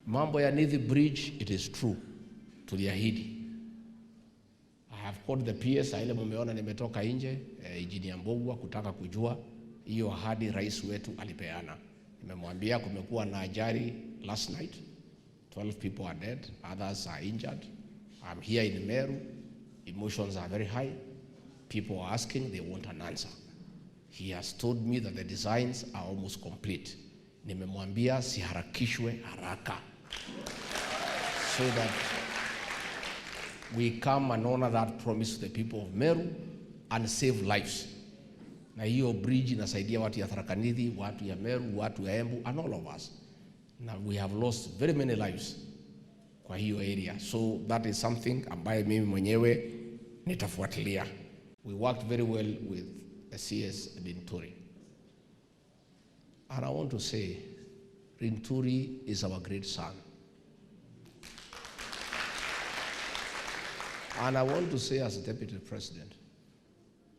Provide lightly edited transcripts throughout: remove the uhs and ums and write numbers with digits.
Mambo ya Nithi Bridge, it is true, tuliahidi. I have called the PS, ile mumeona nimetoka nje, Engineer Mbugua kutaka kujua hiyo ahadi rais wetu alipeana. Nimemwambia kumekuwa na ajali last night, 12 people are dead, others are injured. I'm here in Meru, emotions are very high. People are asking, they want an answer. He has told me that the designs are almost complete. Nimemwambia siharakishwe haraka so that we come and honor that promise to the people of Meru and save lives. Na hiyo bridge inasaidia watu ya Tharaka Nithi, watu ya Meru, watu ya Embu and all of us. Na we have lost very many lives kwa hiyo area. So that is something ambaye mimi mwenyewe nitafuatilia. We worked very well with the CS Linturi. And I want to say, Linturi is our great son. And I want to say as Deputy President,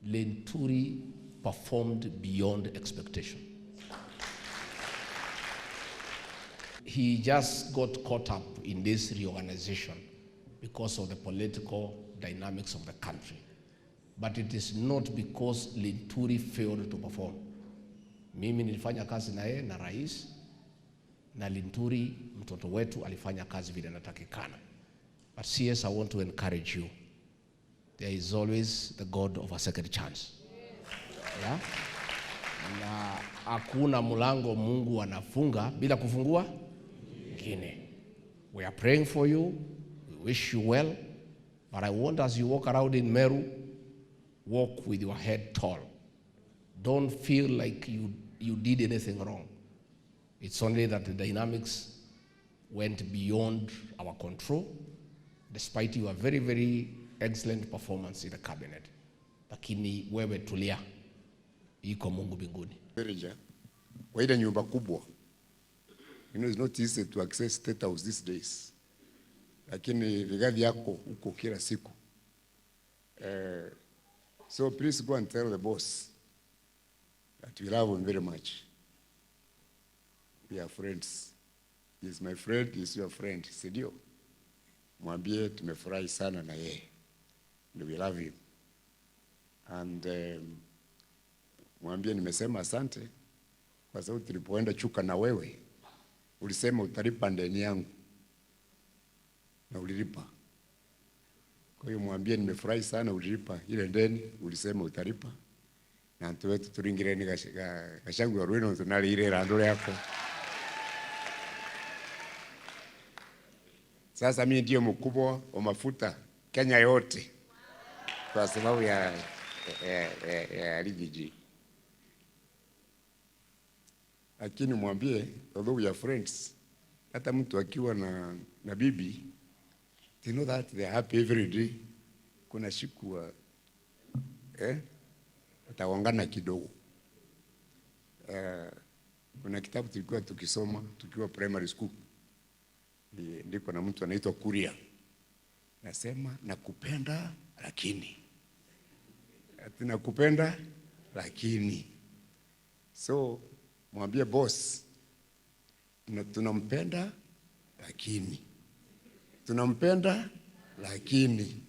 Linturi performed beyond expectation. He just got caught up in this reorganization because of the political dynamics of the country. But it is not because Linturi failed to perform. Mimi nilifanya kazi na yeye na rais, na Linturi mtoto wetu alifanya kazi vile natakikana. But CS, I want to encourage you. There is always the God of a second chance. Yeah? Na hakuna mlango Mungu anafunga bila kufungua mwingine. We are praying for you. We wish you well. But I want as you walk around in Meru, walk with your head tall. Don't feel like you did anything wrong. It's only that the dynamics went beyond our control, despite your very, very excellent performance in the cabinet. Lakini wewe tulia, iko Mungu mbinguni. Kwa ile nyumba kubwa. You know, it's not easy to access State House these days. Lakini Rigathi yako huko kila siku. So please go and tell the boss that we love him very much. We are friends. He is my friend, he is your friend. Si ndio? Mwambie tumefurahi sana na yeye. And we love him. And mwambie nimesema asante kwa sababu tulipoenda Chuka na wewe ulisema utalipa ndeni yangu na ulilipa. Kwa hiyo mwambie nimefurahi sana ulilipa ile ndeni ulisema utalipa. Na ntu wetu turingireni Gachagua rwino tunali ile rando yako. Sasa mimi ndio mkubwa wa mafuta Kenya yote kwa sababu ya Riggy. Lakini mwambie although we are friends, hata mtu akiwa na bibi, they know that they are happy every day. Kuna siku wataongana kidogo. Kuna kitabu tulikuwa tukisoma tukiwa primary school. Ndiko na mtu anaitwa Kuria. Nasema nakupenda lakini. Ati nakupenda lakini. So mwambie boss tunampenda lakini. Tunampenda lakini.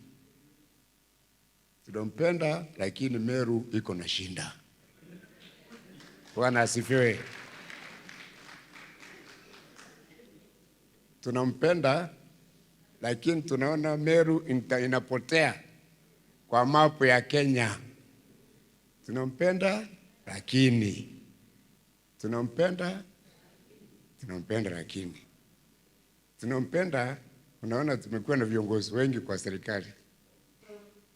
Tunampenda lakini Meru iko na shinda. Bwana asifiwe. Tunampenda lakini tunaona Meru inapotea kwa mapu ya Kenya. Tunampenda lakini. Tunampenda, tunampenda lakini. Tunampenda, unaona tumekuwa na viongozi wengi kwa serikali.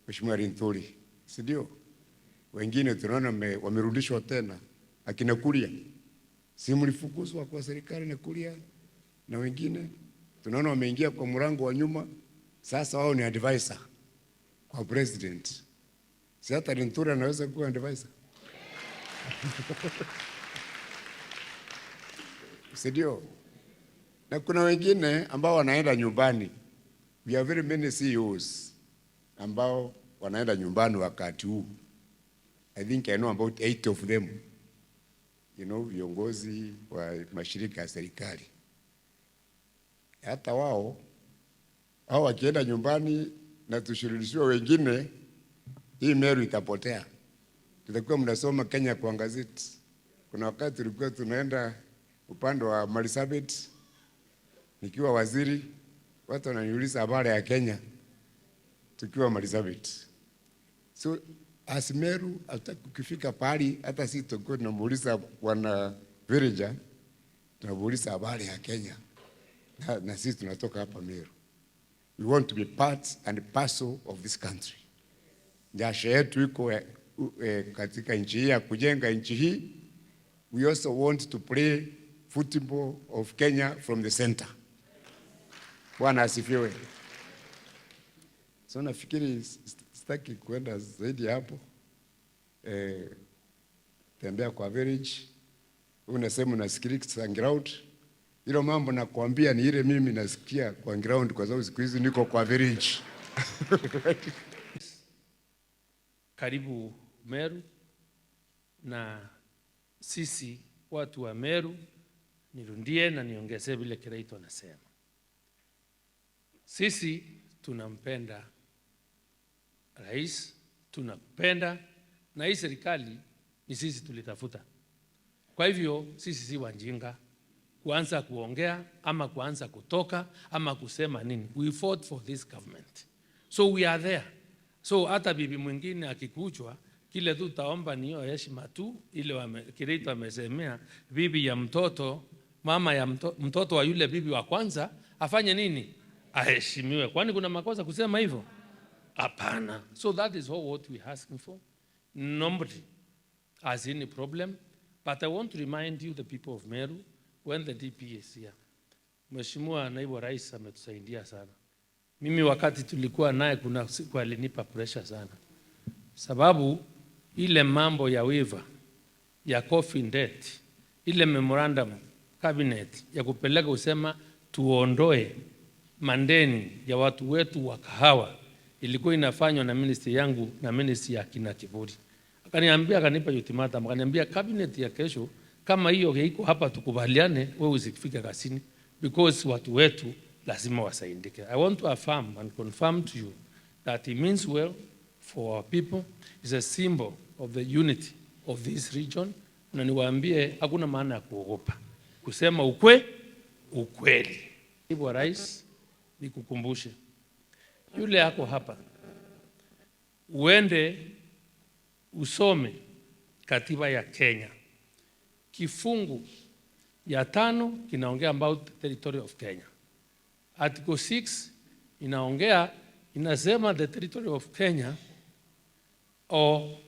Mheshimiwa Linturi, si ndio? Wengine tunaona wamerudishwa tena. Akina Kuria. Si mlifukuzwa kwa serikali na Kuria? Na wengine tunaona wameingia kwa mlango wa nyuma. Sasa wao ni advisor kwa president. Si hata Linturi anaweza kuwa advisor? Si ndio? Na kuna wengine ambao wanaenda nyumbani. We have very many CEOs ambao wanaenda nyumbani wakati huu. I think I know about 8 of them. You know, viongozi wa mashirika ya serikali. Hata wao au wakienda nyumbani na tushirikishwe wengine, hii Meru itapotea. Tutakuwa mnasoma Kenya kwa gazeti. Kuna wakati tulikuwa tunaenda upande wa Marsabit nikiwa waziri, watu wananiuliza habari ya Kenya tukiwa Marsabit. So as Meru, hata ukifika pahali, hata sisi tutakuwa tunamuuliza bwana villager, tunamuuliza habari ya Kenya na sisi tunatoka hapa Meru. We want to be part and parcel of this country. Jasho yetu iko katika nchi hii ya kujenga nchi hii. We also want to play football of Kenya from the center. Bwana asifiwe. So nafikiri sitaki kuenda zaidi ya hapo. Tembea kwa village, unasema unasikiliza ground. Hilo mambo nakwambia ni ile mimi nasikia kwa ground, kwa sababu siku hizi niko kwa village. Karibu Meru, na sisi watu wa Meru, nirudie na niongezee vile Kiraito anasema, sisi tunampenda rais, tunapenda na hii serikali ni sisi tulitafuta. Kwa hivyo sisi si wajinga kuanza kuongea ama kuanza kutoka ama kusema nini. We fought for this government, so we are there. So hata bibi mwingine akikuchwa, kile tu taomba ni hiyo heshima tu ile Kirito amesemea, bibi ya mtoto, mama ya mtoto wa yule bibi wa kwanza afanye nini? Aheshimiwe. Kwani kuna makosa kusema hivyo? Hapana. So that is all what we asking for. Nobody has any problem. But I want to remind you, the people of Meru, when the DP is here. Mheshimiwa Naibu Rais ametusaidia sana. Mimi wakati tulikuwa naye kuna siku alinipa pressure sana, sababu ile mambo ya waiver ya coffee debt, ile memorandum cabinet ya kupeleka usema tuondoe mandeni ya watu wetu wa kahawa ilikuwa inafanywa na ministry yangu na ministry ya kina Kiburi. Akaniambia, akanipa ultimatum, akaniambia cabinet ya kesho kama hiyo iko hapa tukubaliane, wewe usifike kazini because watu wetu lazima wasaidike. I want to affirm and confirm to you that he means well for our people. Is a symbol of the unity of this region, na niwaambie hakuna maana ya kuogopa kusema ukweli. Naibu wa Rais, nikukumbushe yule ako hapa, uende usome katiba ya Kenya kifungu ya 5 kinaongea about the territory of Kenya. Article 6 inaongea, inasema the territory of Kenya or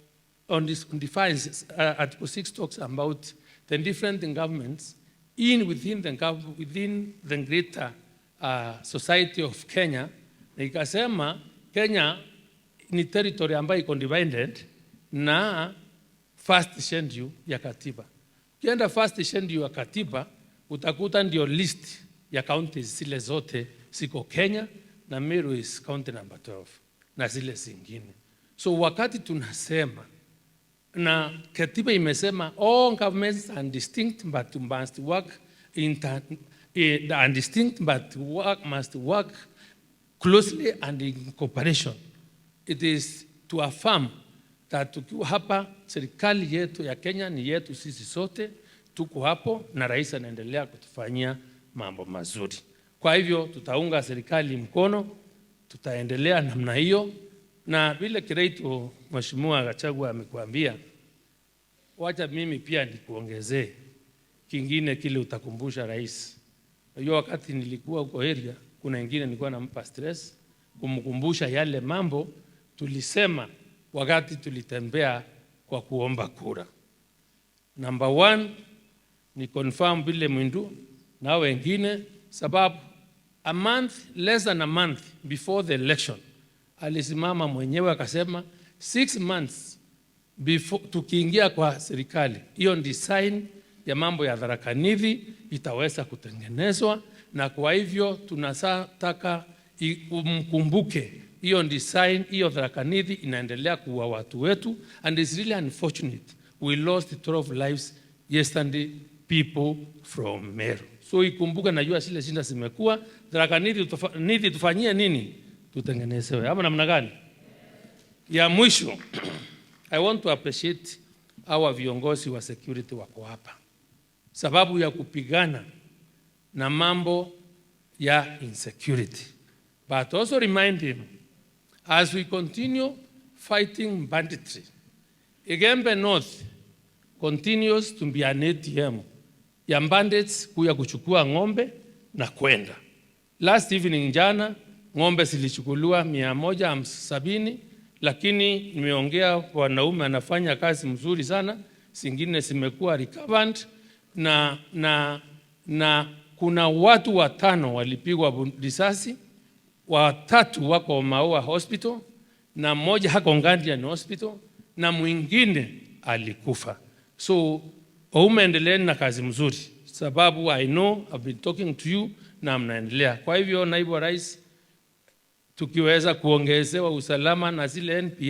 on this defines, Article 6 talks about the different governments in within the greater society of Kenya, na ikasema Kenya ni territory ambayo iko divided na first schedule ya katiba. Ukienda first schedule ya katiba utakuta ndio list ya counties zile zote ziko Kenya, na Meru is county number 12 na zile zingine. So wakati tunasema na katiba imesema all governments are distinct but must work inter, are distinct but must work closely and in cooperation. It is to affirm that tukiwa hapa, serikali yetu ya Kenya ni yetu sisi sote, tuko hapo na rais anaendelea kutufanyia mambo mazuri. Kwa hivyo tutaunga serikali mkono, tutaendelea namna hiyo, na vile Kiraitu Mheshimiwa Gachagua amekuambia, wacha mimi pia nikuongezee kingine kile utakumbusha rais. Unajua wakati nilikuwa huko area, kuna ingine nilikuwa nampa stress kumkumbusha yale mambo tulisema wakati tulitembea kwa kuomba kura. Number 1 ni confirm vile Mwindu na wengine, sababu a month, less than a month before the election alisimama mwenyewe akasema 6 months before tukiingia kwa serikali, hiyo design ya mambo ya Tharaka Nithi itaweza kutengenezwa, na kwa hivyo tunataka umkumbuke hiyo design, hiyo Tharaka Nithi inaendelea kuua watu wetu, and it's really unfortunate we lost 12 lives yesterday, people from Meru. So ikumbuke, najua zile shida zimekuwa Tharaka Nithi, Nithi tufanyie nini? Tutengenezewe ama namna gani? Ya mwisho, I want to appreciate our viongozi wa security wako hapa, sababu ya kupigana na mambo ya insecurity, but also remind him, as we continue fighting banditry, Igembe North continues to be an ATM ya bandits kuya kuchukua ng'ombe na kwenda. Last evening, jana, ng'ombe zilichukuliwa 170, lakini nimeongea wanaume anafanya kazi mzuri sana, zingine zimekuwa recovered na kuna watu watano walipigwa risasi, watatu wako Maua Hospital na mmoja hako Guardian Hospital na mwingine alikufa. So Oume, endeleeni na kazi mzuri, sababu I know I've been talking to you na mnaendelea. Kwa hivyo, naibu wa rais, tukiweza kuongezewa usalama na zile NPA